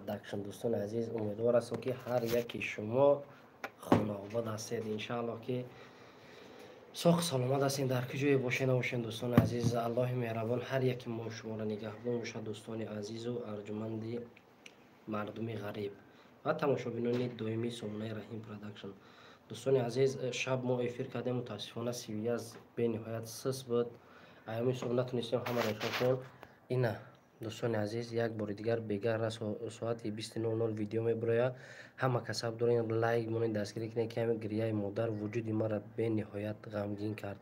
Продакшн. Дӯстони азиз, умедвор ҳастам, ки ҳар яки шумо хонаобод ҳастед. Иншааллоҳ, ки соқ саломат ҳастед, дар куҷое бошед набошед. Дӯстони азиз, Аллоҳи меҳрабон ҳар яки мо шуморо нигаҳбон бошад. Дӯстони азизу арҷуманди мардуми ғариб ва тамошобинони доимии сомонаи Раҳим Продакшн. Дӯстони азиз, шаб мо эфир кардем, мутаассифона связь бениҳоят сис буд, аями субҳ натунистем ҳамаро нишон кунем. Ина, дӯстони азиз, як бори дигар бегаҳ соати 20:00 видео мебирояд. Ҳама касаб дорем, лайк монед, дастгирӣ кунед, ки ҳамин гирияи модар вуҷуди маро бениҳоят ғамгин кард.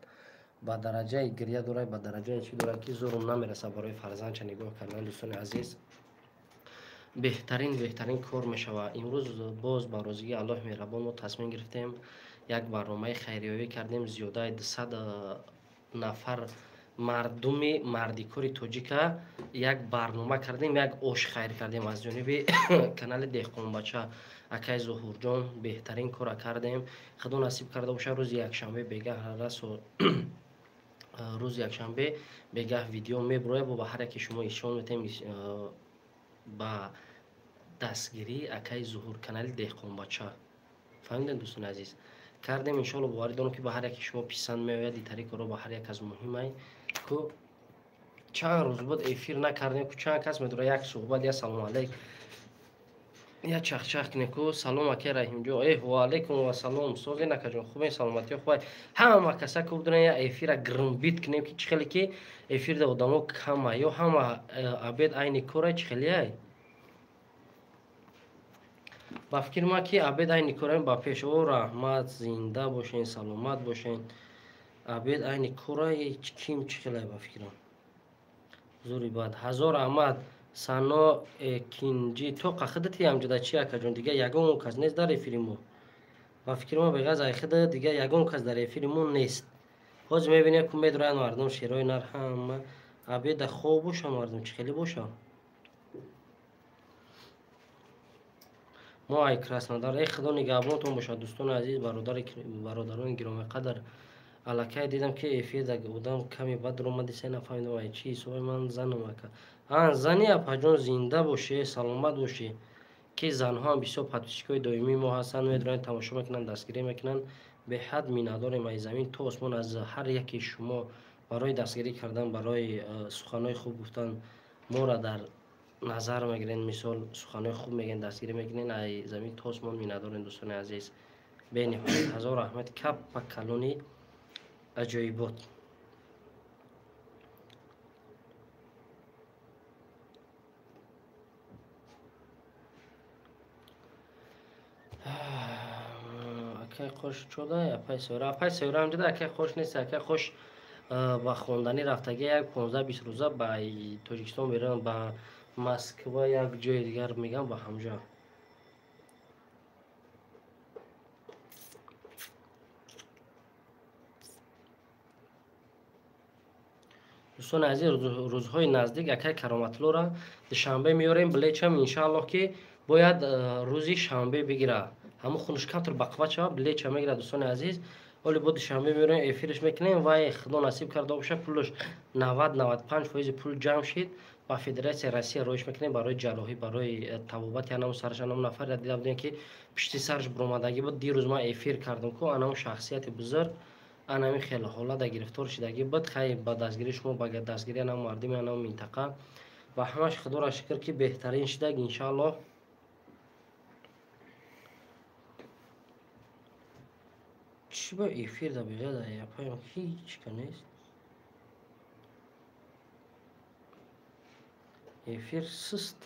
Ба дараҷаи гирия дорад, ба дараҷаи чӣ дорад, ки зӯрум намерасад барои фарзандча нигоҳ кардан. Дӯстони азиз, беҳтарин кор мешавад. Имрӯз боз ба розигии Аллоҳи меҳрабон мо тасмим гирифтем, як барномаи хайриёвӣ кардем. Зиёдаи 200 нафар мардуми мардикори тоҷика як барнома кардем, як ош хайр кардем аз ҷониби канали Деҳқонбача акай Зуҳурҷон. Беҳтарин кора кардем. Худо насиб карда бошад, рӯзи якшанбе бегаҳ расо рӯзи якшанбе бегаҳ видео мебирояд, бо ба ҳар яке шумо ишон метаҳем ба дастгирии акаи Зуҳур, канали Деҳқонбача. Фаҳмидем, дӯстони азиз, кардем. Иншоалло, боварӣ дорам, ки ба ҳар яке шумо писанд меояд. Итари корро ба ҳар як аз муҳимай ку чанд рӯз буд эфир накардем, ку чанд кас медора як суҳбат, я салому алайк, я чахчах кунем ку. Салом, акай Раҳимҷон. Эҳ, ваалайкум вассалом. Созен, акаҷон, хубен, саломатиё хубай. Ҳама каса ку бидонен, я эфира грмбит кунем, ки чӣ хеле ки эфирда одамо кама ё ҳама обед айни корай, чӣ хелеай? Ба фикри ман, ки обед айни кораем ба пеш. О, раҳмат, зинда бошен, саломат бошен. Обед айни корай ким чӣ хелай, ба фикрам зури бад. Ҳазор раҳмат, Сано Экинҷӣ. То қахидати ҳамҷода чи, акаҷон? Дига ягон кас нест дар эфири мо. Ба фикри ман, беғаз айхида дига ягон кас дар эфири мо нест. Ҳозир мебинем, ку медроянд мардум, шерои нар ҳама обеда хоб бошанд мардум, чӣ хеле бошанд. Мо ай Краснодар. Э, худо нигаҳбонтон бошад, дӯстони азиз, бародарони гиромиқадр. Аллакай дидам, ки эфирда одам каме бад омади, се нафаҳмидам ай чӣ ҳисоби. Ман занам, ака. А, зани, апаҷон, зинда бошӣ, саломат бошӣ, ки занҳоам бисёр подписчикои доимии мо ҳастанд, медонанд, тамошо мекунанд, дастгирӣ мекунанд. Беҳад миннатдорем аз замин то осмон аз ҳар яке шумо барои дастгирӣ кардан, барои суханҳои хуб гуфтан. Моро дар назар мегирен, мисол, суханҳои хуб мегӯен, дастгирӣ мекунен. Ай замин то осмон миннатдорем, дӯстони азиз, бениҳоят ҳазор раҳмат. Каппа калони аҷоибот. Акай Қош чода, апай Сайёра, апай Сайёра ҳамҷода, акай Қош нест. Акай Қош ба хонданӣ рафтагӣ, як 15-20 рӯза ба Тоҷикистон мераванд, ба Москва, як ҷои дигар мегӯям, ба ҳамҷо. Дӯстони азиз, рӯзҳои наздик акай Кароматллоро душанбе меорем. Билетчам, иншааллоҳ, ки бояд рӯзи шанбе бигира. Ҳамун хунуш камтар бақувват шавад, билетча мегирад. Дӯстони азиз, ҳоли бо душанбе меорем, эфирш мекунем. Вай, худо насиб карда боша, пулш 90-95 фоизи пул ҷамъ шид, ба Федератсияи Россия роиш мекунем барои ҷарроҳӣ, барои табобати анамун сараш. Анамун нафаре дида будем, ки пишти сараш буромадагӣ буд. Дирӯз ман эфир кардам ку, анамун шахсияти бузург анами хеле ҳолата гирифтор шидагӣ буд. Хай, ба дастгирии шумо, ба дастгирии анамун мардуми анамун минтақа ва ҳамаш, худоро шукр, ки беҳтарин шидаг, иншааллоҳ. Чӣ ба эфир да беғайр апаям ҳеҷ ка нест? Эфир суст.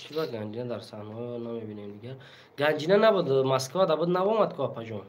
Чӣ ба Ганҷина дар саҳнаҳо намебинем дигар? Ганҷина набуд, Москва да буд, навомад ку, апаҷон.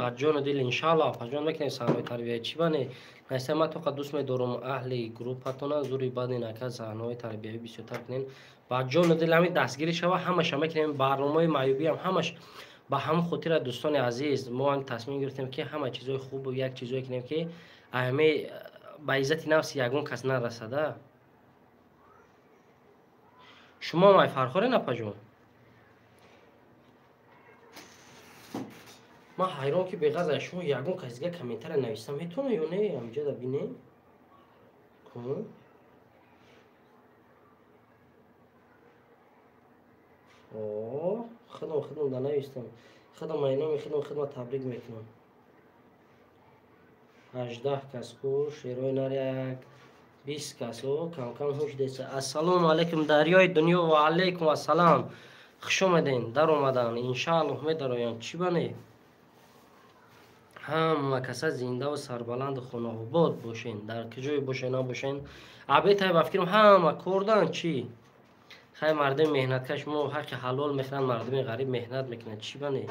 Ба ҷону дил иншааллоҳ апаҷон мекунем саҳнаҳои тарбиявӣ. Чӣ бане? Найса ман тоқа дӯст медорам аҳли группатона зури баъди нака саҳнаҳои тарбиявӣ бисёртар кунем. Ба ҷону дил ҳамин дастгирӣ шава, ҳамаша мекунем. Барномаҳои маъюбиам ҳамаш ба ҳамон хотира дӯстони азиз мо ҳам тасмим гирифтем ки ҳама чизҳои хубу як чизҳое кунем ки ҳаме ба иззати нафси ягон кас нарасада. Шумо май Фархорен апаҷон? Ман ҳайрон ки беғарз аз шумо ягон кас дига комментария нависта метавона ё не? Ҳамиҷода бинем. О, худам да навистам. Худам айноми худам табрик мекунам. 18 кас ку шерои нар як 20 кас о кам-кам ҳуш деса. Ассалому алайкум дарёи дунё ва алайкум ассалам. Хуш омаден, дар омадан. Иншааллоҳ медароянд. Чӣ бане? Ҳама каса зиндаву сарбаланду хонаобод бошен. Дар куҷое бошен набошен. Абетай ба фикрам ҳама кордан чӣ? Хай мардуми меҳнаткаш мо ҳаққи ҳалол мехӯранд, мардуми ғариб меҳнат мекунанд. Чӣ бане?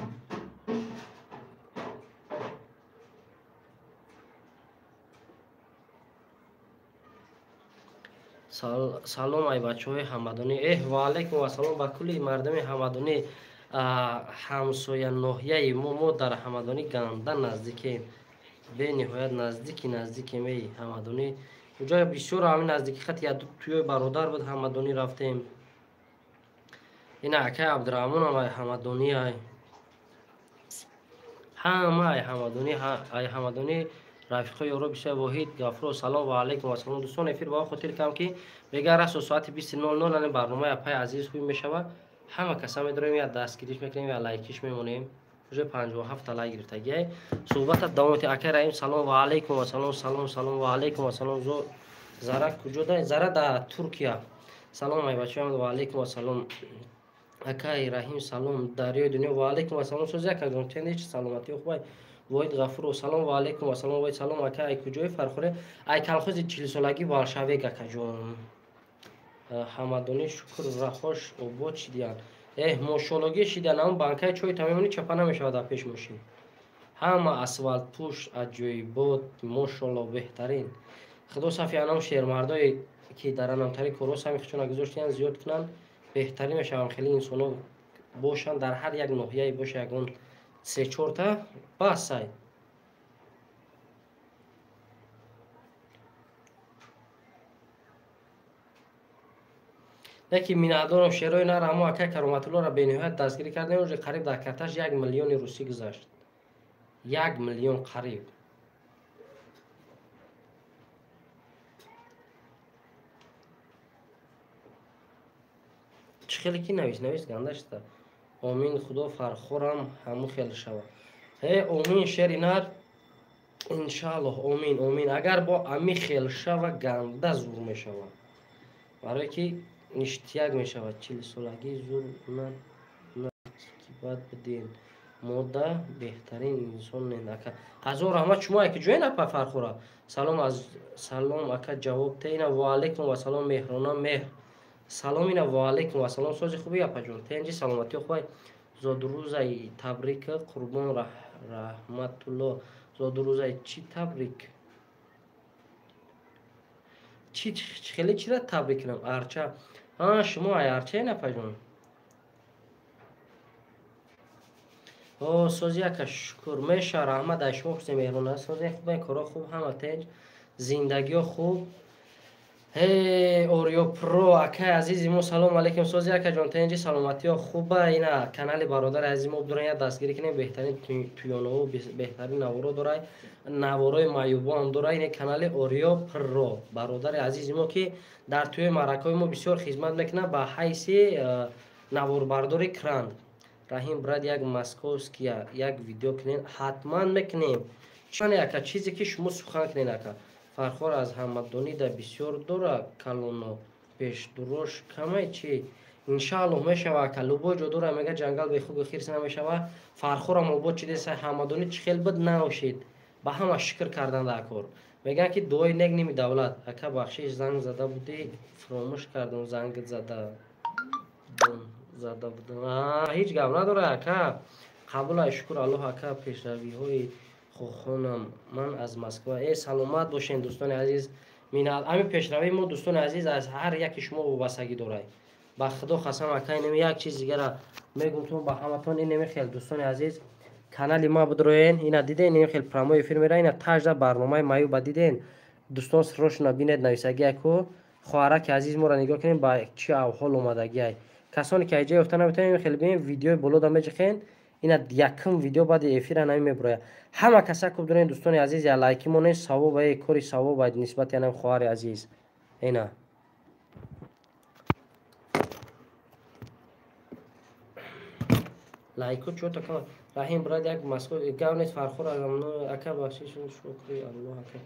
Салом ай бачаҳои ҳамадонӣ. Эҳ, ва алайкум ассалом ба кулли мардуми ҳамадонӣ. Ҳамсоя ноҳияи мо дар ҳамадонӣ ганда наздикем. Бениҳоят наздикем эй ҳамадонӣ. Уҷоя бисёр ҳамин наздики хати як туёи бародар буд ҳамадонӣ рафтем. Ина акай Абдураҳмонам ай ҳамадонӣ ай. Ҳама ай ҳамадонӣ, ай ҳамадонӣ рафиқои ёро бисёр Воҳид Гафуров салом ва алайкум ассалом. Дӯстон эфир ба хотир кам ки бега расо соати 20:00 ани барномаи апаи азиз хуб мешавад. Ҳама каса медорем я дастгириш мекунем я лайкиш мемонем. Уже 57 та лайк гирифтагиай. Суҳбата давом медиҳем. Акай Раҳим салом ва алайкум ассалом, салом, салом ва алайкум ассалом. Зара куҷо да? Зара дар Туркия. Салом ай бачаам ва алайкум ассалом. Акай Раҳим салом, дарёи дунё ва алайкум ассалом. Соз як ҷон тенич саломатӣ хубай. Воҳид Ғафуров салом ва алайкум ассалом. Воҳид салом ака ай куҷои Фархоре? Ай колхози 40-солагӣ Варшавек акаҷон. Ҳамадонӣ шукр рахош обод шидиянд. Эҳ, мошологӣ шидиянд. Ҳамон банкаи чой тамомани чапа намешавад дар пеш мошин. Ҳама асфалтпӯш аҷоибот, мошолло беҳтарин. Худо сафи анам шермардое ки дар анамтари корҳо сами худшона гузоштиянд зиёд кунанд, беҳтарин мешаванд. Хеле инсонҳо бошанд дар ҳар як ноҳияе боша ягон 3-4 та бас ай. Яки миннатдорам шерои нар ҳамо акай Кароматуллоро бениҳоят дастгирӣ кардем. Уже қариб дар карташ 1 миллиони русӣ гузашт. 1 миллион қариб. Чӣ хеле ки навис ганда шуда. Омин худо Фархорам ҳаму хел шава. Э, омин шери нар иншааллоҳ омин, омин. Агар бо ами хел шава ганда зур мешава. Барое ки ништияк мешавад. 40-солагӣ зур на бад бидин. Мода беҳтарин инсон не ака. Ҳазор раҳмат шумо аки ҷое напа Фархора. Салом аз салом ака ҷавоб те ина ва алайкум ва салом меҳрона меҳр. Салом ина ва алайкум ва салом сози хуби апаҷон. Тенҷи саломатӣ хубай. Зодрӯзаи табрик Қурбон Раҳматулло. Зодрӯзаи чӣ табрик? Чӣ хеле чира табрик кунам? Арча. А шумо ай арча напаҷон? О, сози ака шукр меша раҳмат ай шумо хусен меҳрона. Сози хуб коро хуб ҳама тенҷ зиндагиё хуб. Эй Орио Про акай азизи мо салом алейкум. Сози акаҷон тенҷи саломатиё хуба. Ина канали бародари азизи мо доран я дастгирӣ кунем. Беҳтарин туёнаҳо беҳтарин наворо дорай. Наворои маъюбо ҳам дорай. Ина канали Орио Про бародари азизи мо ки дар туёи маъракаҳои мо бисёр хизмат мекунад ба ҳайси наворбардори кран. Раҳим брат як московския як видео кунем ҳатман мекунем. Чӣ ака чизе ки шумо сухан кунед ака. Фархор аз ҳамадонӣ да бисёр дора калоно пешдурош камай чи иншааллоҳ мешава ака. Любой ҷо дора мега ҷангал бехугу хирс намешава. Фархорам обод шидеса ҳамадонӣ чӣ хел буд наошид. Ба ҳама шукр кардан дар кор. Мегӯянд ки дуои нек ними давлат. Ака бахшиш занг зада будӣ фуромӯш кардам занг зада будам. Ҳеҷ гап надора ака. Қабул ай, шукр Аллоҳ ака, пешравиҳои хохонам. Ман аз Москва. Э, саломат бошен, дӯстони азиз. Ҳамин пешравии мо, дӯстони азиз, аз ҳар яки шумо вобастагӣ дорад. Ба худо қасам, ака, инами як чиз дигара мегумтон ба ҳаматон, инами хел, дӯстони азиз, канали ма бидроен, ина диден, инами хел прямой эфир мера, ина тажда барномаи маюба диден. Дӯстон, срочно бинед, нависагия ку хоҳараки азиз моро нигоҳ кунем, ба чӣ авҳол омадагиай. Касоне ки айҷа ёфта наметавонем, хеле бинем, видеои болода меҷихен, ина якум видео баъди эфира нами мебурояд. Ҳама каса куб дорем, дӯстони азиз, я лайки монед, савоб, кори савоб нисбати анам хоҳари азиз. Ина лайко чӯта кама. Раҳим брат, як Москва гав нест, Фархур ака, бахшиш, шукри Аллоҳ ака.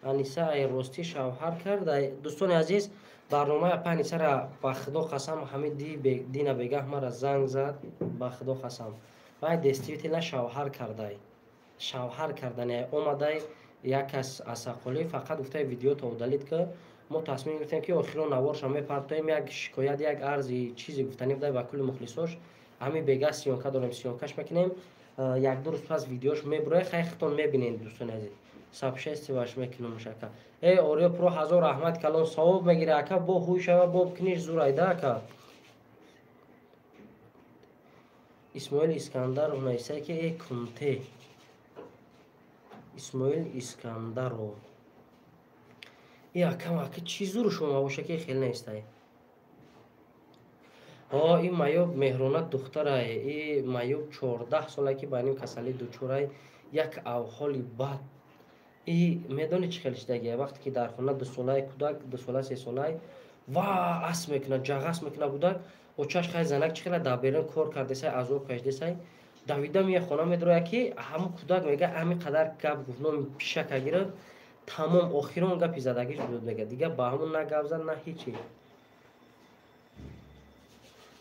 Аниса ай ростӣ шавҳар кард. Дӯстони азиз, барномаи апа Анисара, ба худо қасам, ҳамин дина бегаҳ мара занг зад, ба худо қасам. Вай действительно шавҳар кардай. Шавҳар кардани омадай як кас аз Сақолӣ, фақат гуфтай видеото удалить ка. Мо тасмим гирифтем, ки охирон наворша мепартоем, як шикоят, як арзи чизе гуфтанӣ будай ба кулли мухлисош. Ҳамин бегаҳ съёмка дорем, съёмкаш мекунем. Як-ду рӯз пас видеош мебурояд, хай худтон мебинед, дӯстони азиз. Сабшествоваш мекунам ака. Э, Ориё Про, ҳазор раҳмат калон, савоб мегира ака, бо ҳуй шава, бо куниш зурайда ака. Исмоил Искандаров нависае ки э кунте. Исмоил Искандаров. Э ака, ака, чӣ зуру шумо боша ки хел нестае. О, ин маёб Меҳрона духтарае. И маёб 14 сола ки ба ним касалӣ дучорай, як авҳоли бад. И медонӣ чӣ хел шидагия? Вақте ки дар хона дусолаи кӯдак, дусола, сесолаи, ва ас мекунад, ҷағас мекунад кӯдак, очаш хай занак чӣ хела дар берун кор кардесай, азоб кашидесай, давида мия хона медрояд, ки ҳамун кӯдак мега ҳамин қадар гап гуфт, номи пишака гирифт, тамом, охирон гапи задагиш буд, мега. Дигар ба ҳамун на гап зад, на ҳичи.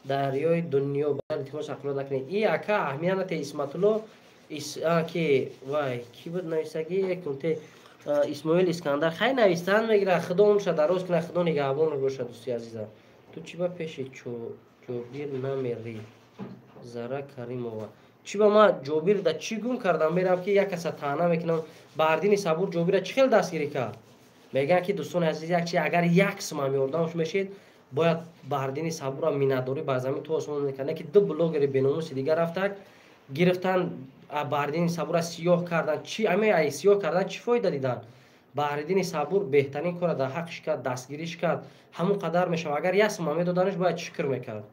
Дарёи дунё, илтимос, ақло накунед. И ака, аҳамият нате, Исматулло ки вай ки буд нависагӣ кунте Исмоил Искандар, хай навистан мегирад, худо умрша дароз кунад, худо нигаҳбон бошад, дӯсти азизам. Ту чӣ ба пеши Ҷобир намерӣ? Зара Каримова. Чӣ ба ман Ҷобир да чӣ гум кардам, мерам ки як каса таъна мекунам. Баҳриддини Сабур Ҷобира чӣ хел дастгирӣ кард? Мегӯянд ки, дӯстони азиз, як чи агар як сумам ёрдамш мешид, бояд Баҳриддини Сабурро миннатдорӣ бар замин то осмон мекард. Не ки ду блогери беномуси дигар рафтак гирифтан, Баҳриддини Сабурро сиёҳ кардан. Чӣ ами ай сиёҳ кардан чӣ фоида дидан? Баҳриддини Сабур беҳтарин корро дар ҳаққиш кард, дастгириш кард. Ҳамон қадар мешавад. Агар як сума медоданаш, бояд шукр мекард.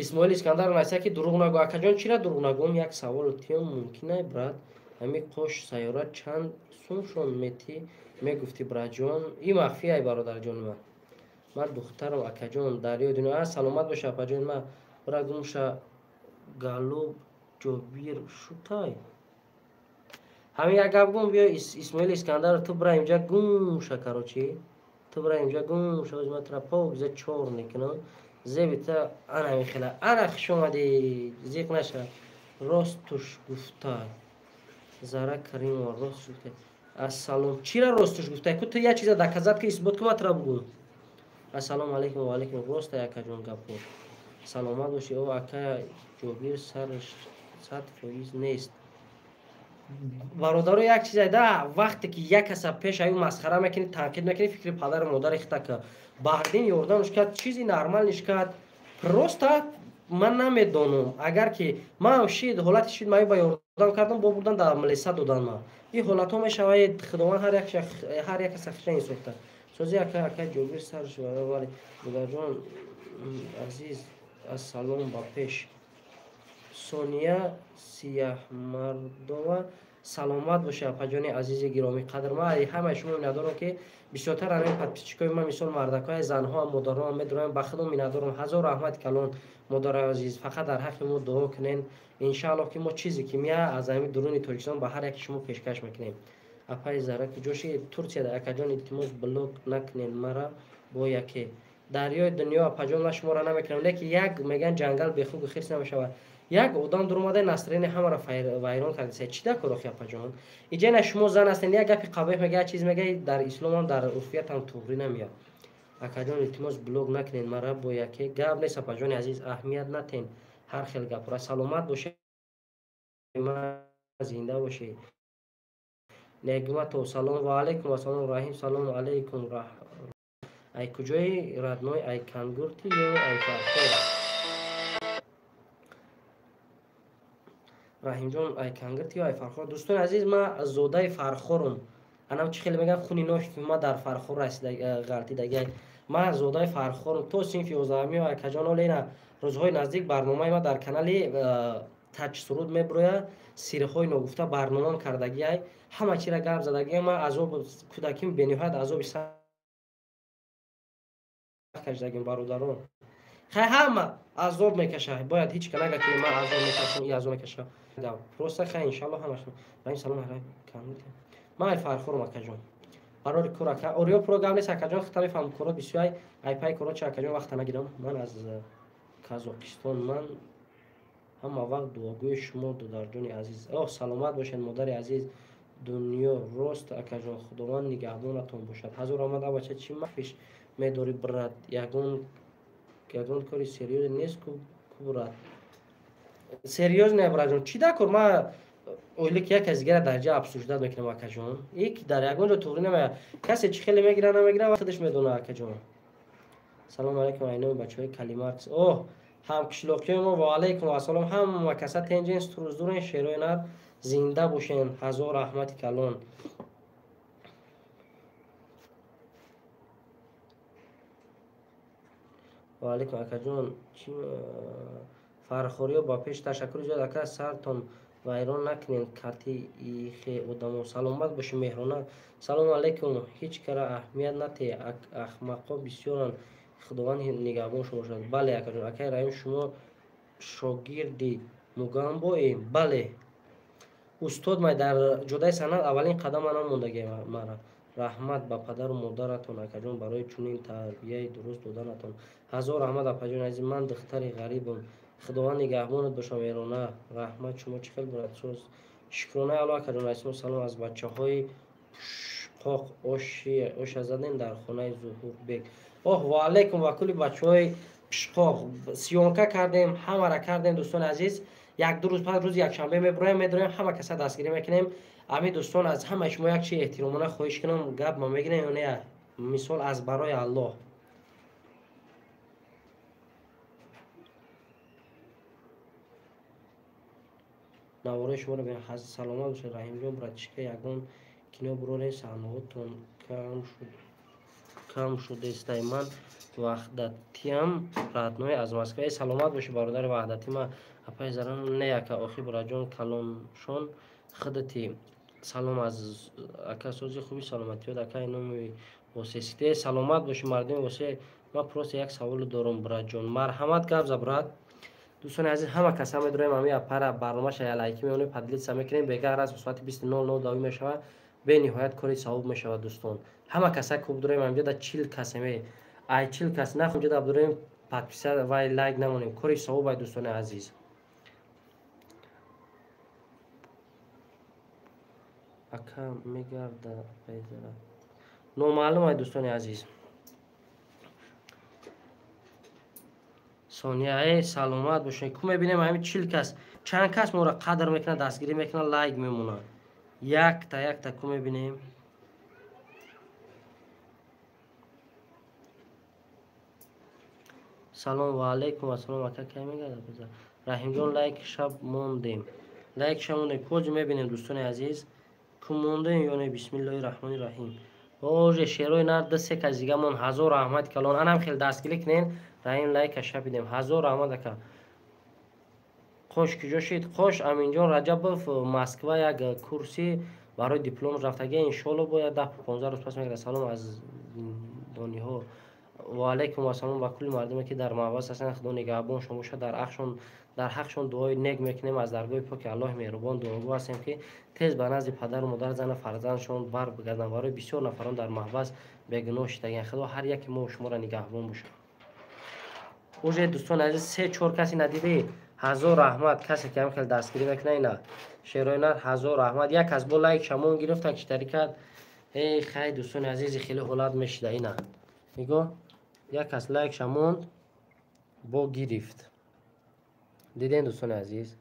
Исмоил Искандар нависа ки дурӯғ нагӯ. Акаҷон, чира дурӯғ нагӯм? Як савол тиём мумкин брат? Ҳами қош сайёра чанд сумшон метӣ мегуфтӣ, братҷон? И махфӣ ай, бародарҷони ман. Ман духтарам, акаҷон, дарёи дунё. А, саломат боша, апаҷони ман. Бира гумша галуб Ҷобир шутай. Ҳамин як гап гум, биё, Исмоил Искандар, ту бира инҷа гумша, короче. Ту бира инҷа гумша, оз ман тура покза чор мекунам. Зебита ана ҳамин хела. Ана хуш омадӣ, зиқ наша. Ростуш гуфтай. Зара Каримова рост гуфтай. Ассалом. Чира ростуш гуфтай? Ку ту як чиза доказать ки, исбот ку, ман тура бугум. Ассалому алайкум ва алайкум. Рост акаҷон гапо. Саломат бошӣ. О, ака Ҷобир сараш 100% нест. Бародаро, як чизе да, вақте ки як каса пеш аю масхара мекунӣ, танқид мекунӣ, фикри падару модари хита ка. Баҳриддин ёрдамш кард, чизи нормалиш кард. Просто ман намедонам, агар ки ман шид ҳолати шид маю ба ёрдам кардам, бо бурдан дар милиса додан ма. Ин ҳолатҳо мешавад, худованд ҳар як каса хиша инсофта. Сози ака, ака Ҷобир сарш вале бударҷон азиз, ассалом, ба пеш. Сония Сияҳмардова, саломат боша, апаҷони азизи гиромӣ қадр. Ман ҳамаи шумо миннатдорам, ки бисёртар ҳамин подписчикои ман, мисол, мардакҳои, занҳоам, модароам медорам, ба худо миннатдорам. Ҳазор раҳмати калон, модарои азиз. Фақат дар ҳаққи мо дуо кунен, иншааллоҳ, ки мо чизе ки мея аз ҳамин дуруни Тоҷикистон ба ҳар яки шумо пешкаш мекунем. Апаи Зара куҷоши? Турсияда. Акаҷон, илтимос, блок накунен мара бо яке. Дарёи дунё, апаҷон, ман шуморо намекунам, лекин як мегӯянд, ҷангал бехугу хирс намешавад. Як одам дуромада, настроение ҳамаро вайрон кардеса. Чӣ да кор охи, апаҷон? Иҷа на шумо зан ҳастен, як гапи қабеҳ мега, як чиз мега, дар исломам, дар урфиятам туғрӣ намеяд. Акаҷон, илтимос, блок накунед мара бо яке. Гап нест, апаҷони азиз, аҳамият натен ҳар хел гапора. Саломат бошед, зинда бошед. Негматов, салом ва алайкум ассалом. Раҳим, салом алайкум. Ай куҷои родной, ай Кангурти ё ай Фархор? Раҳимҷон, ай Кангурти ё ай Фархор? Дӯстони азиз, ман зодаи Фархорум. Анам чӣ хеле мегӯям, хуни нош ма дар Фархор ғалтидагиай. Ман зодаи Фархорум то синфи 11-ми. Акаҷон, олена рӯзҳои наздик барномаи ма дар канали Таҷсуруд мебурояд. Сирҳои ногуфта барномам кардагиай, ҳама чира гап задагиай. Ман азоб кӯдаким бениҳоят азоби сахт кашидагим, бародарон. Хай, ҳама азоб мекаша, бояд ҳеҷ ка нага ки ман азоб мекашам, и азоб мекаша. Просто хай, иншалло ҳамаш. Раҳим, салом. Ман ай Фархорум, акаҷон. Барори кор, ака ориё про гап нест, акаҷон, хита мефаҳмам, корот бисёр ай пай корот чи, акаҷон, вақта нагирам. Ман аз Казоқистон, ман ҳама вақт дуогӯи шумо, додарҷони азиз. Оҳ, саломат бошед, модари азиз. Дунё рост, акаҷон, худованд нигаҳбонатон бошад. Ҳазор омад. Абача, чӣ мафиш медорӣ, брат? Ягон кори серьёз нест ку, брат? Серьёз не, братҷон, чӣ дакор? Ма ойлик як аз дигара дар ҷа обсуждать мекунам, акаҷон. Ик дар ягон ҷо туғри намеяд. Касе чӣ хеле мегира, намегира, худаш медона, акаҷон. Салому алайкум, айноми бачаҳои Калимаркс. Оҳ, ҳамкишлоқиёи мо, ва алайкум ассалом. Ҳама каса тенҷен, стрӯздурен, шерои нар, зинда бошен. Ҳазор раҳмати калон. Ва алайкум, акаҷон, чи фархориё ба пеш. Ташаккури зиёд, ака, сартон вайрон накунед кати ихе одамо. Саломат бошӣ, Меҳрона. Салому алайкум. Ҳеҷ кара аҳамият натеҳ, ахмақҳо бисёранд, худованд нигаҳбон шумо бошад. Бале, акаҷон. Акаи Раҳим, шумо шогирди Мугамбоем? Бале, устод май дар ҷодаи санъат аввалин қадам мана мондагиам мара. Раҳмат ба падару модаратон, акаҷон, барои чунин тарбияи дуруст доданатон. Ҳазор раҳмат, апаҷони азиз. Ман духтари ғарибам, худованд нигаҳбонат бошам. Эрона, раҳмат. Шумо чӣ хел, брат? Соз, шукронаи Алло, акаҷон. Алайкум салом, аз бачаҳои Пушқоқ. Оша задем дар хонаи Зуҳурбек. Оҳ, ва алайкум ва кулли бачаҳои Пишқоқ. Съёмка кардем, ҳамара кардем, дӯстони азиз. Як ду рӯз пас, рӯзи якшанбе мебуроем, медроем, ҳама каса дастгирӣ мекунем. Ами дӯстон, аз ҳамаи шумо як чи эҳтиромона хоҳиш кунам, гап ма мегирем ё не? Мисол, аз барои Аллоҳ навораи шуморо. Саломат бошед, Раҳимҷон. Братишка, ягон кино бурорем, саҳнаҳотон кам шудестай. Ман Ваҳдатиам, родной, аз Москва. Саломат бошӣ, бародари Ваҳдатӣ. Ма апаи Заран не, ака, охи браҷон, калоншон худати. Салом аз ака, сози хуби, саломатиёт, ака, номи Восесите. Саломат бошӣ, мардуми Восе. Ман просто як саволе дорам, братҷон. Марҳамат, гап за, брат. Дӯстони азиз, ҳама каса медроем, ами апара барномаша я лайки меонем, поделиться мекунем. Бегаҳ раз соати 20:00 давӣ мешавад, бениҳоят кори савоб мешавад, дӯстон. Ҳама каса куб дорем, амҷо да 40 касеме, ай 40 кас нахунҷо да дорем, подписать вай лайк намонем. Кори савоб ай, дӯстони азиз. Ака мегарда номаълум ай, дӯстони азиз. Сония, саломат бошед. Ку мебинем, ҳами 40 кас чанд кас моро қадр мекунад, дастгирӣ мекунад, лайк мемонад. Якта якта ку мебинем. Салом ва алайкум ассалом, ака, кай мегардад? Раҳимҷон, лайк шаб мондем, лайк шаб мондем. Коҷ мебинем, дӯстони азиз, ку мондем ё не? Бисмиллоҳи раҳмони раҳим. Оже шерои нар ду се кас дигамон. Ҳазор раҳмати калон, анам хел дастгирӣ кунен. Раҳим, лайка шабидем. Ҳазор раҳмат, ака. Қош куҷо шид? Қош Аминҷон Раҷабов Москва як курси барои диплом рафтагия, иншоалло бояд 10-15 рӯз пас мегирад. Салом аз дониҳо. Ва алайкум ассалом ба кулли мардуме, ки дар маҳбас ҳастанд, худо нигаҳбоншон бошад. Дар ҳақшон дуои нек мекунем, аз даргоҳи поки Аллоҳи меҳрубон дуогӯ ҳастем, ки тез ба назди падару модар, зану фарзандшон бар бигарданд. Барои бисёр нафарон дар маҳбас бегуноҳ шидагианд. Худо ҳар яке мо шуморо нигаҳбон бошад. Уже, дӯстони азиз, се чор каси надидӣ. Ҳазор раҳмат, касе ки ҳам хел дастгирӣ мекунад. Ина шерои нар, ҳазор раҳмат. Як кас бо лайк шамон гирифтан, чӣ тари кард? Эй хай, дӯстони азизи, хеле ҳолат мешида. Ина нигоҳ. Як кас лайкша монд, бо гирифт. Диден, дӯстони азиз,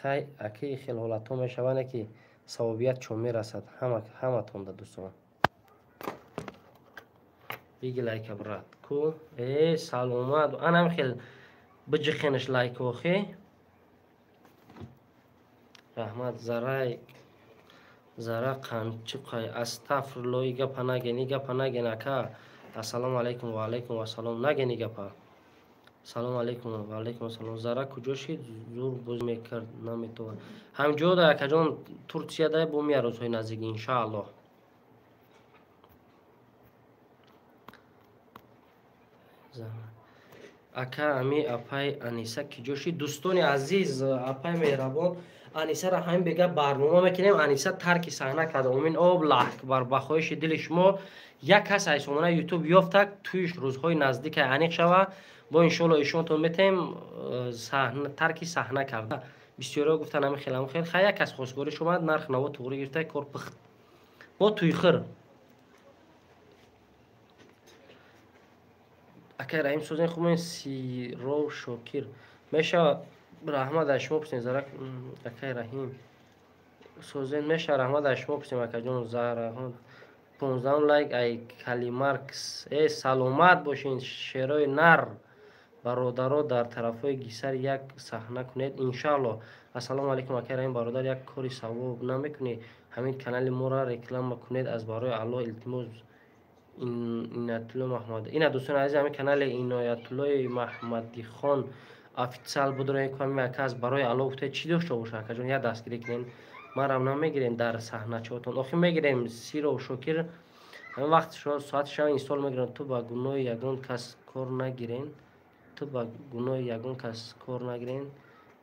хай аки хел ҳолатҳо мешаванд, ки савобият чон мерасад ҳаматонда, дӯстон. Биги лайка, брат, ку э саломат, анам хел биҷихенаш лайк охи. Раҳмат. Зарай зара қанчиқай, астафрулло, и гапа наген, и гапа наген, ака. Ассалому алайкум, ва алайкум вассалом, наген и гапа. Салому алайкум, ва алайкум ассалом. Зара куҷо шид? Зур боз мекард, наметавон. Ҳамҷода, акаҷон, Турсияда, бо мия рӯзҳои наздик, иншааллоҳ. Ака, ами апай Аниса киҷо шид? Дӯстони азиз, апай меҳрабон Анисаро ҳамин бега барнома мекунем. Аниса тарки саҳна карда. Умин об лаҳкбар, ба хоҳиши дили шумо як кас аз сомонаи ютуб ёфтак, туиш рӯзҳои наздика аниқ шава, бо иншоалло ишонтон метаем. Тарки саҳна карда. Бисёриҳо гуфтан ҳамин хел, ҳамин хел. Хай, як кас хостгориш омад, нарх наво туғри гирифта, кор пухт. Бо туйхир. Акай Раҳим, созен хуб? Сиров Шокир мешавад? Раҳмат, аз шумо пурсем. Зарак, акай Раҳим, созен мешавад? Раҳмат, аз шумо пурсем, акаҷон. Зараҳон 15-ум лайк ай Калимаркс. Э, саломат бошен, шерои нар. Бародаро, дар тарафҳои Гисар як саҳна кунед, иншаалло. Ассалому алайкум, акай Раҳим бародар, як кори савоб намекунӣ? Ҳамин канали моро реклама кунед, аз барои Аллоҳ, илтимос. Иноятулло Маҳмад. Ина, дӯстони азиз, ҳамин канали Иноятуллои Маҳмадихон официал будро ҳамин ака аз барои Аллоҳ гуфта, чӣ дошта боша, акаҷон, як дастгирӣ кунен. Марам намегирем дар саҳначаотон, охир мегирем. Сиров Шокир, ҳамин вақт соати шава инстол мегирам. Ту ба гуноҳи ягон кас кор нагирен, ту ба гуноҳи ягон кас кор нагирен.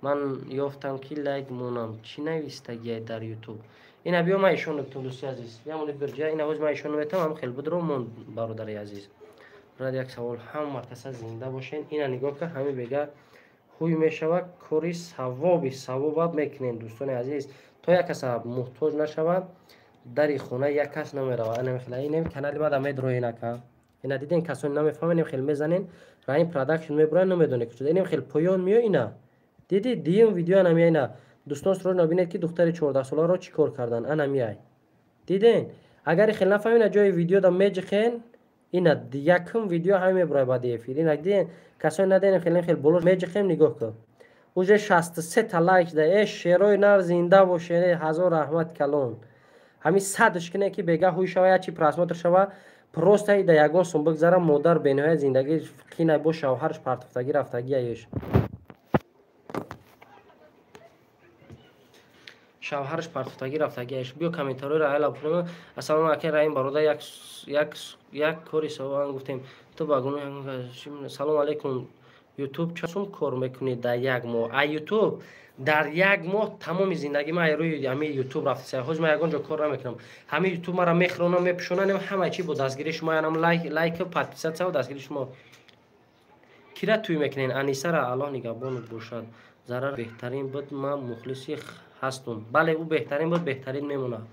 Ман ёфтам, ки лайк монам. Чӣ навистагиай дар ютуб? Ина биё, ман ишон метам, дӯсти азиз, ямони бирҷа. Ина ҳоз ман ишон метам, ҳам хел будро мон, бародари азиз. Брат, як савол. Ҳама каса зинда бошен. Ина нигоҳ ка, ҳамин бега ҳуй мешавад, кори савоби савобат мекунем, дӯстони азиз. То як каса муҳтоҷ нашавад, дари хона як кас намеравад. Ина хел ин канали мада медроен, ака. Ина диден, касони намефаҳманд, ин хел мезанен, Раҳим Продакшн мебуранд, намедонед куҷо. Инем хел поён меё, ина диди, дуюм видео ана мея. Ина, дӯстон, срочно бинед, ки духтари 14-соларо чӣ кор кардан. Ана меяй, диден? Агар хел нафаҳмед, ҷои видеода меҷихен, ина якум видео ҳамин мебурад баъди эфир. Ина диден, касоне надиден, хел хел боло меҷихем, нигоҳ кун, уже 63 та лайк да. Э, шерои нар, зинда бошед, ҳазор раҳмат калон. Ҳамин садш кине, ки бега ҳуй шава, як чи просмотр шава, просто ида ягон сум бигзара. Модар бениҳоят зиндагӣ қинай, бо шавҳарш партофтагӣ рафтагиаеш, шавҳараш партофтагӣ рафтагиаш. Биё, комментариёро айла бихонем. Ассалому акай Раҳим бародар, як кори савобан гуфтем, ту ба гуноҳ. Салому алайкум, ютуб чанд сум кор мекунӣ дар як моҳ? А ютуб дар як моҳ тамоми зиндагӣ ман рӯи ҳамин ютуб рафтаса. Ҳоз ман ягон ҷо кор намекунам, ҳамин ютуб мара мехӯронам, мепӯшонам, ҳама чи бо дастгирии шумо. Янам лайк, подписаться, дастгирии шумо. Кира тӯй мекунен? Анисара. Аллоҳ нигаҳбонат бошад. Зарар беҳтарин буд, ман мухлиси ҳастум. Бале, ӯ беҳтарин буд, беҳтарин мемонад.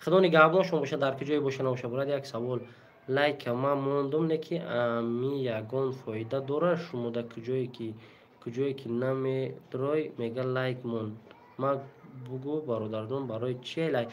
Худо нигаҳбон шумо бошад, дар куҷое боша набоша. Бурад, як савол. Лайка ман мондум, не ки ами ягон фоида дорад? Шумо да куҷое ки намедрой, мега лайк мон. Ма бугӯ, бародарҷон, барои чи лайк?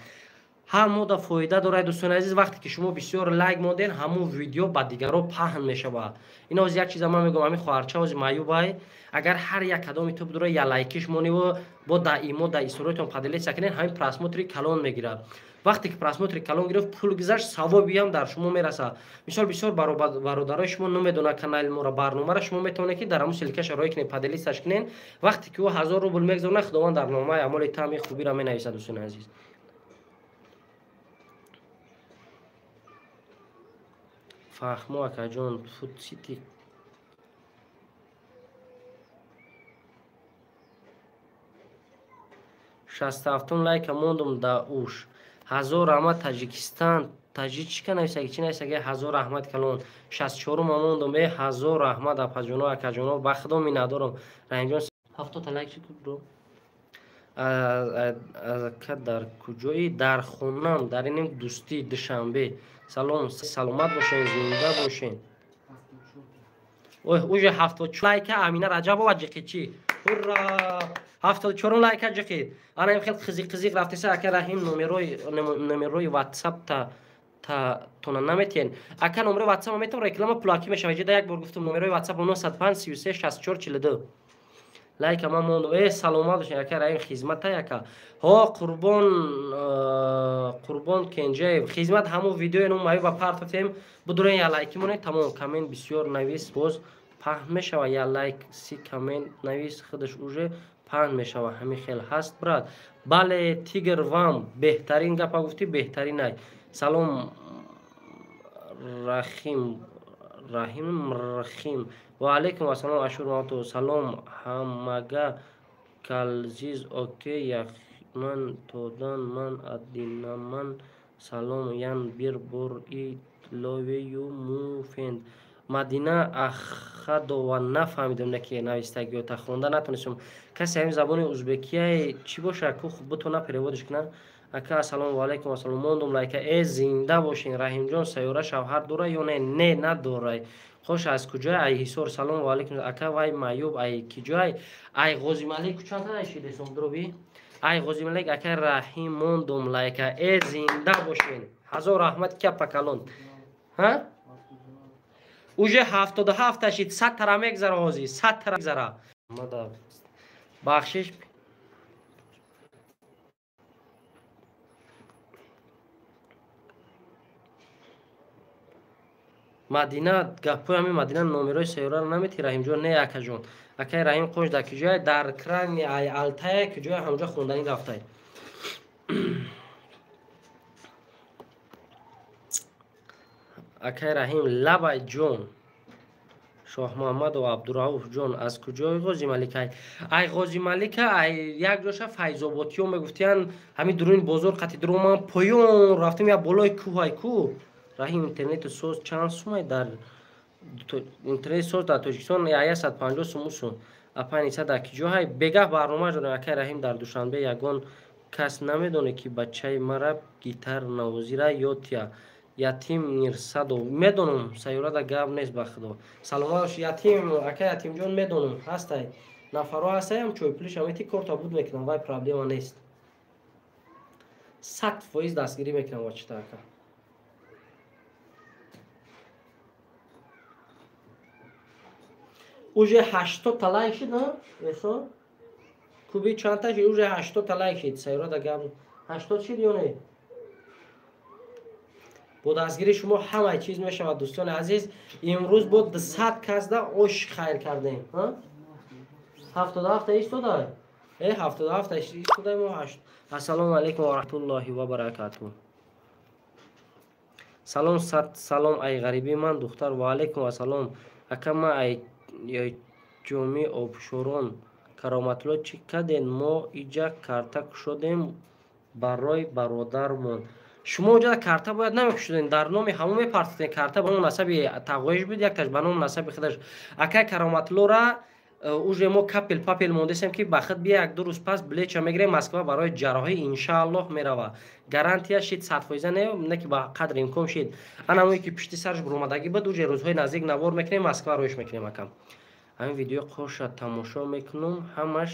Ҳам мода фоида дорад, дӯстони азиз. Вақте ки шумо бисёр лайк монден, ҳамун видео ба дигарро паҳн мешавад. Ин ҳози як чиза ман мегӯям: ҳамин хоҳарча ҳози маъюбай, агар ҳар як кадоми ту бидура я лайкиш мониву бо даимо да историяатон поделиться кунед, ҳамин просмотри калон мегирад. Вақте ки просмотри калон гирифт, пул гузашт, савобиам дар шумо мерасад. Мисол, бисёр бародарои шумо намедонад канали моро, барномаро. Шумо метавонед, ки дар ҳамун ссылкаша роӣ кунед, поделиться-ш кунед. Вақте ки ӯ 1000 рубл мегузорад, Худованд дар номаи амоли таъми хубиро менависад, дӯстони азиз. Фаҳмо, акаҷон, футсити 67-ум лайка мондум да уш. Ҳазор раҳмат, Таҷикистан, таҷичка нависаги, чӣ нависаги? Ҳазор раҳмат калон. 64-ума мондум. Э, ҳазор раҳмат, апаҷоно, акаҷоно, ба худо миннатдорам. Раҳимҷон, 70 та лайк шуд, бро. Ака, дар куҷоӣ? Дар хонам, дар инем дӯстӣ, Душанбе. Салом, саломат бошен, зинда бошен. Уже 74 лайка Амина Раҷабова ҷиқичи. Ура! 74 лайка ҷиқи. Ана им хел қизиқ қизиқ рафтеса ака Раҳим номерои WhatsApp та тона наметиен. Ака номерои WhatsApp метавон реклама пулакӣ мешава. Ҷида як бор гуфтам номерои WhatsApp 905 33 64 42. Лайка ман мондум. Саломат бошед ака Раҳим, хизмата яка. Ҳо Қурбон Қурбон Кенҷаев хизмат ҳамон видеои ну маю ба партофтем. Будурен я лайки монед тамом коммент бисёр навис боз паҳн мешава я лайк си коммент навис худаш уже паҳн мешава. Ҳамин хел ҳаст брат. Бале Тигр вам беҳтарин гапа гуфтӣ беҳтаринай. Салом Рахим Раҳим Рахим. Ва алайкум ассалом Ашур Мавту. Салом ҳамага калзиз окей яхман тодан ман адинаман салом ян бир бор и ловею муфенд. Мадина Ахадова нафаҳмидам не ки навистагиёта хонда натонистам. Касе ҳамин забони узбекияе чӣ боша ку бутона переводиш кунад. Ака ассалому алайкум ассалом мондум лайка. Зинда бошин Раҳимҷон сайёра шавҳар дора ё не? Не надорай. Хош аз куҷой? Ай Ҳисор. Салому алайкум ака вай маъюб ай киҷой? Ай Ғозималик чанд ай шидесом дроби? Ай Ғозималик ака Раҳим мондум лайка. Зинда бошин. Ҳазор раҳмат капа калон. Ҳа? Уже 77 шид 100 тара мегзара ҳозир 100 тара мегзара. Мада бахшиш Мадина гапои ҳамин Мадина номерои сайёраро намети Раҳимҷон не акаҷон. Акаи Раҳим қош дар киҷое дар крани ай Алтая киҷое ҳамҷо хонданӣ рафтай. Акаи Раҳим лабай ҷон. Шоҳмуҳаммадов Абдурауф ҷон аз куҷои Ғозималикай? Ай Ғозималика ай як ҷоша Файзоботиё мегуфтиян ҳамин дуруни бозор қати дуру ман поён рафтем я болои кӯҳ ай кӯ. Раҳим интернети соз чанд сумай дар интернети соз дар Тоҷикистон 150 сум усум. Апа Аниса дар киҷоҳай? Бегаҳ барнома дорем акаи Раҳим дар Душанбе ягон кас намедоне ки бачаи мара гитар навозира ё тия. Ятим Мирсадов медонам сайёрада гап нест ба худо. Саломат бош Ятим ака Ятимҷон медонам ҳастай нафаро ҳастаям чойпулиша мети корта буд мекунам вай проблема нест. 100% дастгирӣ мекунам вачита ака. Уже 80 та лайк шид, эсо? Куби чандта шид? Уже 80 та лайк шид. Сайёрада гап 80 шид ё не? Бо дастгирии шумо ҳамаи чиз мешавад дӯстони азиз. Имрӯз бо 200 касда ош хайр кардем. 77 истодай? 77 истодай мо 8. Ассалому алайкум ва раҳматуллоҳи ва баракатуҳ. Салом сад салом ай ғариби ман духтар ва алайкум ассалом. Ака ман ай ҷомии обшорон Кароматулло чӣ кардем? Мо иҷа карта кушодем барои бародармон. Шумо оҷа карта бояд намекушодем, дар номи ҳамон мепартофтем. Карта ба номи насаби тағоиш буд, якташ ба номи насаби худаш. Акай Кароматуллора уже мо капел папел мондесем ки ба худ бия як ду рӯз пас билетша мегирем Москва барои ҷарроҳӣ иншааллоҳ мерава. Гарантия шид 100% не ки ба қадри имкон шид. Ана ҳамое ки пишти сараш буромадагӣ буд, уже рӯзҳои наздик навор мекунем, Москва роиш мекунем акам. Ҳамин видеои қоша тамошо мекунам, ҳамаш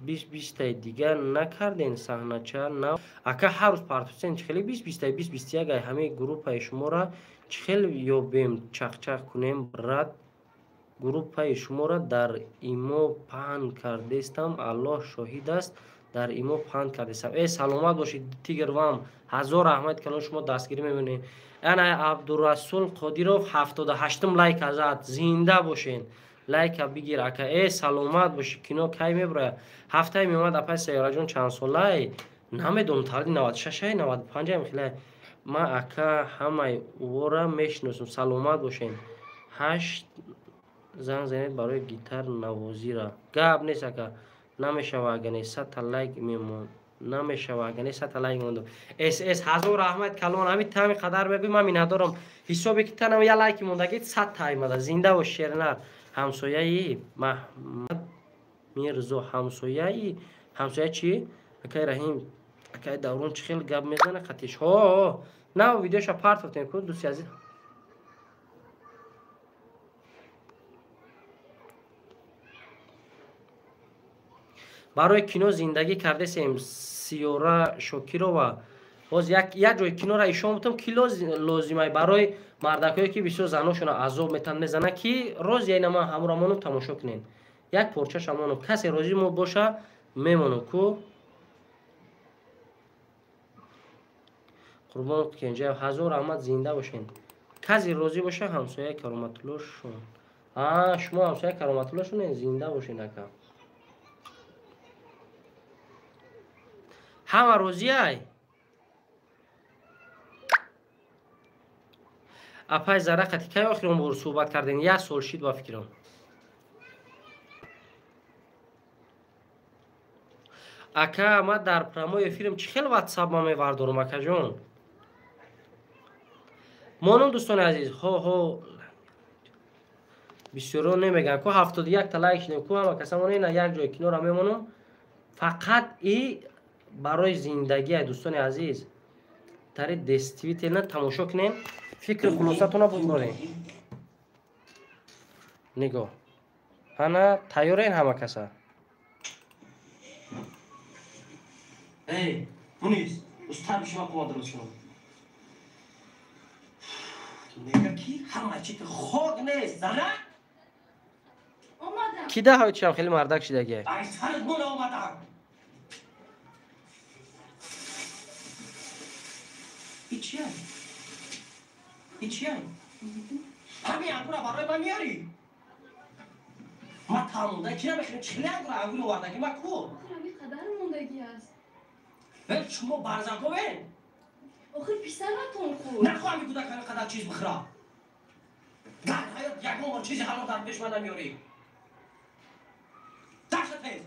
20-20-таи дигар накарден саҳнача нав. Ака ҳар рӯз партофтен чӣ хеле 20-20-таи 20-21 ай ҳамаи группаи шуморо чӣ хел ёбем чақчақ кунем рад группаи шуморо дар имо паҳн кардестам. Аллоҳ шоҳид аст, дар имо паҳн кардестам. Саломат бошед Тигр вам. Ҳазор раҳмат калон шумо дастгирӣ мемонед. Ана Абдурасул Қодиров 78 лайк зад. Зинда бошед. Лайка бигир ака. Саломат бошӣ. Кино кай меброяд? Ҳафтае меомад апай Сайёраҷон чанд солай? Намедонам, таваллуди 96 95 хеле. Ман ака ҳамаи ӯро мешиносам. Саломат бошед. 8 занг занед барои гитар навозира. Гап нест ака. Намешава ага не 100 та лайк мемон. Намешава ага не 100 та лайк мондум. СС ҳазор раҳмат калон. Ҳамин тами қадар мегӯй ман миннатдорам. Ҳисобе ки танам я лайки мондагӣ 100 та аймада. Зинда бош Шернар. Ҳамсояи Маҳмад Мирзо ҳамсояи ҳамсоя чӣ? Акай Раҳим акай Даврон чӣ хел гап мезана қатиш. Ҳо, нав видеоша партофтем ку дӯсти азиз. Барои кино зиндагӣ кардесем Сиёра Шокирова. Боз як ҷои киноро ишон бутам, ки лозимай барои мардакое ки бисёр заношонро азоб метан мезанад, ки роз яйна ман ҳамуро монум тамошо кунем. Як порчаша монум. Касе розӣ мо боша мемонум ку. Қурбон Кенҷаев, ҳазор раҳмат, зинда бошен. Касе розӣ боша ҳамсояи Кароматулло шун. Шумо ҳамсояи Кароматулло шунен, зинда бошен ака. Ҳама розиай? Апай Зарақати кай охирон бор суҳбат кардем? Як сол шид ба фикрам. Ака, ман дар прямой эфирам чӣ хел ватсап ма мевардорам, акаҷон? Монум дӯстони азиз, ҳо ҳо бисёро намегӯянд ку 71 та лайк шидем ку ҳама каса монем, на як ҷои киноро мемонам. Фақат и барои зиндагӣ, дӯстони азиз, тари действительно тамошо кунем, фикри хулосатонро бигзорем. Нигоҳ. Ҳана тайёрен ҳама каса? Эй, Мунис, устад шумо қувват шумо. Мега ки ҳама чи хок нест, зана? Омадам. Ки да ҳои чам хеле мардак шидаги? Ай сарат мон омадам. И чия? И чия? Ҳамин ангура барои ман меёрӣ? Ман тамонда ки намехӯрам, чили ангура ангур овардаги ман ку? Охир қадар мондагӣ аст. Шумо барзаговен? Охир писаратон хӯрд. Нахоҳам кӯдак ҳамин қадар чиз бихӯра. Дар ҳаёт ягон бор чизи ҳалол дар пеш ман намеёрӣ. Даша тез.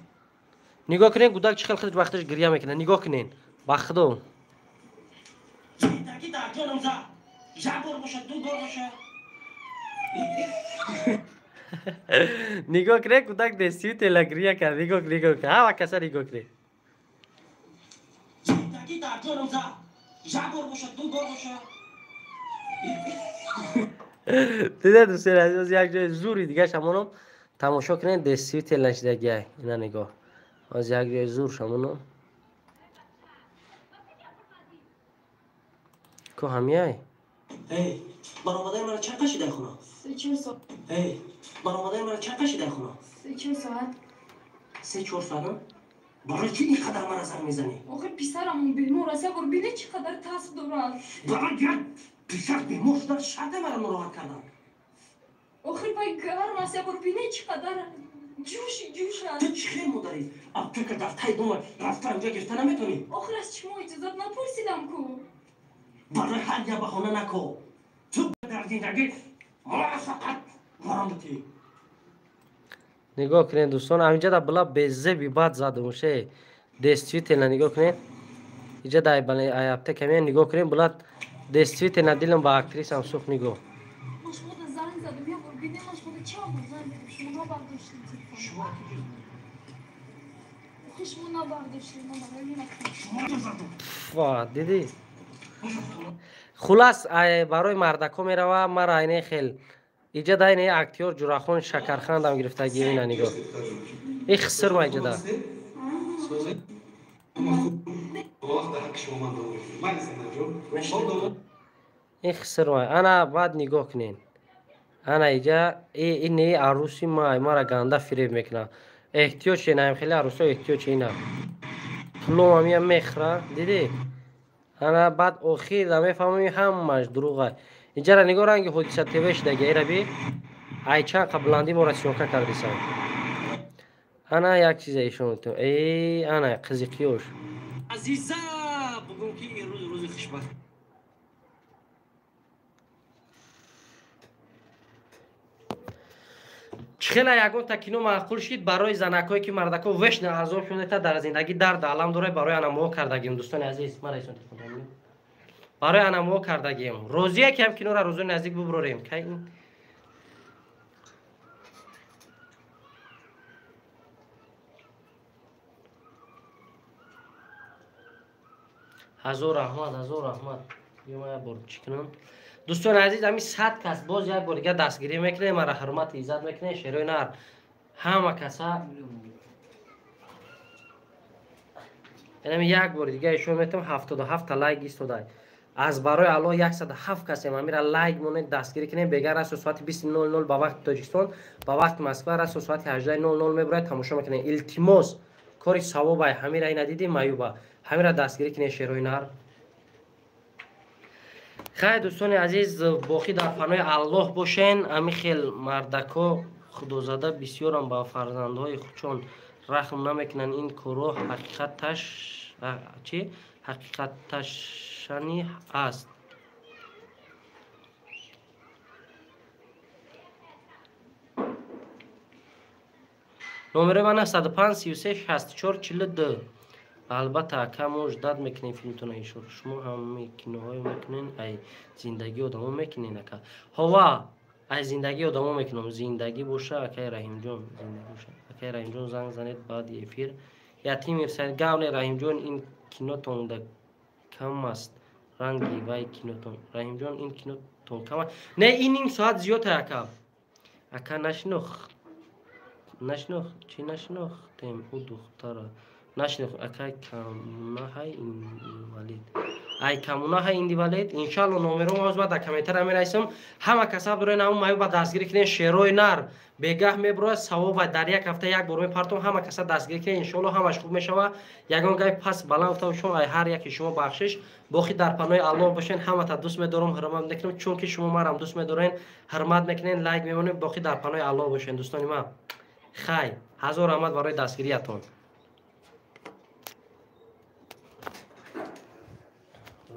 Нигоҳ кунед, кӯдак чӣ хел худаш вақташ гиря мекунад. Нигоҳ кунед. Ба худо. Зиндагӣ дар ҷонам зад. Як бор бошад, ду бор бошад. Нигоҳ кунед, кӯдак действительно гиря кард. Нигоҳ, нигоҳ. Ҳама каса нигоҳ кунед. Зиндагӣ дар ҷонам зад. Як бор бошад, ду бор бошад. Дида дӯстони азиз, як ҷои зури дигаша монам тамошо кунед, действительно шидагиай. Ина нигоҳ. Оз як ҷои зур шамонам. Ку ҳамияй? Эй, баромадаи маро чанд кашидай хона? 3-4 соат. Эй, баромадаи маро чанд кашидай хона? 3-4 соат. 3-4 соат? Барои чӣ ин қадар мара занг мезанӣ? Охир писарамон бемор аст, як бор бинед чӣ қадар тасб дорад. Барои як писар бемор шудан шарте маро нороҳат кардан. Охир вай гарм аст, як бор бинед чӣ қадар ҷӯши ҷӯш аст. Ту чӣ хел модарӣ? Аптека дар таи дома рафта инҷа гирифта наметонӣ? Охир аз шумо иҷозат напурсидам ку. Барои ҳар як баҳона нако. Ту дар зиндагӣ муваффақат баромадӣ. Нигоҳ кунед дӯстон, ҳаминҷа да била безеби бад задумше. Действительно нигоҳ кунед. Инҷа да аптека меян нигоҳ кунед, била действительно дилам ба актрисам сӯхт нигоҳ. Ман шумода занг задам, як бор бинед, ман шумода чанд бор занг задам, шумо набардоштед телефон. Охир шумо набардоштед, ман барои мекунам. Ва, дидӣ? Хулас, барои мардако мерава, мара айне хел. Иҷа да ине актёр Ҷурахон Шакархандам гирифтагӣ, ина нигоҳ. И хиср ма иҷа да. Ин хиср ма. Ана баъд нигоҳ кунед. Ана иҷа ин аруси ма, мара ганда фиреб мекунад. Эҳтиёҷ шенаем, хеле арусо эҳтиёҷ ина. Пулом амия мехӯра, дидӣ? Ана баъд охир да мефаҳмем ҳамааш дурӯғ. Инҷара нигоҳ ранги ҳодиса ТВ шидаги, эра би ай чанд қа буландӣ моро съёмка кардисан. Ана як чиза ишон метавон. Эй, ана қизиқиёш. Азиза, бугун ки имрӯз рӯзи хушбахт. Чӣ хела ягонта кино маъқул шид барои занакое ки мардако вешна азоб шунета дар зиндагӣ дард алам дорад, барои анамоҳо кардагим дӯстони азиз. Мара исон телефон. Барои анамоҳо кардагим. Розия ки ҳам киноро рӯзои наздик буброрем. Кай ин ҳазор раҳмат, ҳазор раҳмат. Ё як бор чӣ кунам? Дӯстони азиз, ҳамин 100 кас боз як бор дига дастгирӣ мекунем, мара ҳурмати иззат мекунем, шерои нар ҳама каса. Инами як бори дига ишон метавон 77 та лайк истодай. Аз барои Аллоҳ 107 касем амира лайк монед, дастгирӣ кунем. Бега расо соати 20:00 ба вақти Тоҷикистон, ба вақти Москва расо соати 18:00 мебурад, тамошо мекунем. Илтимос, кори савобай, ҳамира ина дидӣ маюба, ҳамира дастгирӣ кунем шерои нар. Хай дӯстони азиз, боқӣ дар паноҳи Аллоҳ бошен. Ами хел мардако худозада бисёрам ба фарзандҳои худшон раҳм намекунанд. Ин корҳо ҳақиқаташ чи ҳақиқатташани аст. Номерои ман 95 33 64 42. Албатта ака, мо ждат мекунем филмтона ишор. Шумо ҳами киноҳое мекунен, ай зиндагии одамо мекунен ака. Ҳова, ай зиндагии одамо мекунам. Зиндагӣ боша акай Раҳимҷон, зиндагӣ боша. Акай Раҳимҷон занг занед баъди эфир. Ятим Ирсайд гавне Раҳимҷон, ин кинотон да кам аст. Ранги вай кинотон. Раҳимҷон, ин кинотон кам аст. Не, ин ним соат зиёд ака. Ака нашинох. Нашинох, чӣ нашинохтем ӯ духтара? Нашинох, акай камунаҳай инвалид. Ай камунаҳай инвалид. Иншалло номером ҳоз ма дар комментария менависам. Ҳама касаб дорен ҳамун маюба дастгирӣ кунен. Шерои нар бегаҳ мебурояд, савоба дар як ҳафта як бор мепартом. Ҳама каса дастгирӣ кунен, иншалло ҳамаш хуб мешава. Ягон гай пас баланд гуфта бошам, ай ҳар яки шумо бахшиш. Боқӣ дар паноҳи Аллоҳ бошен. Ҳамата дӯст медорам, ҳурмат мекунам, чунки шумо марам дӯст медорен, ҳурмат мекунен, лайк мемонед. Боқӣ дар паноҳи Аллоҳ бошен дӯстони ман. Хай, ҳазор раҳмат барои дастгириятон.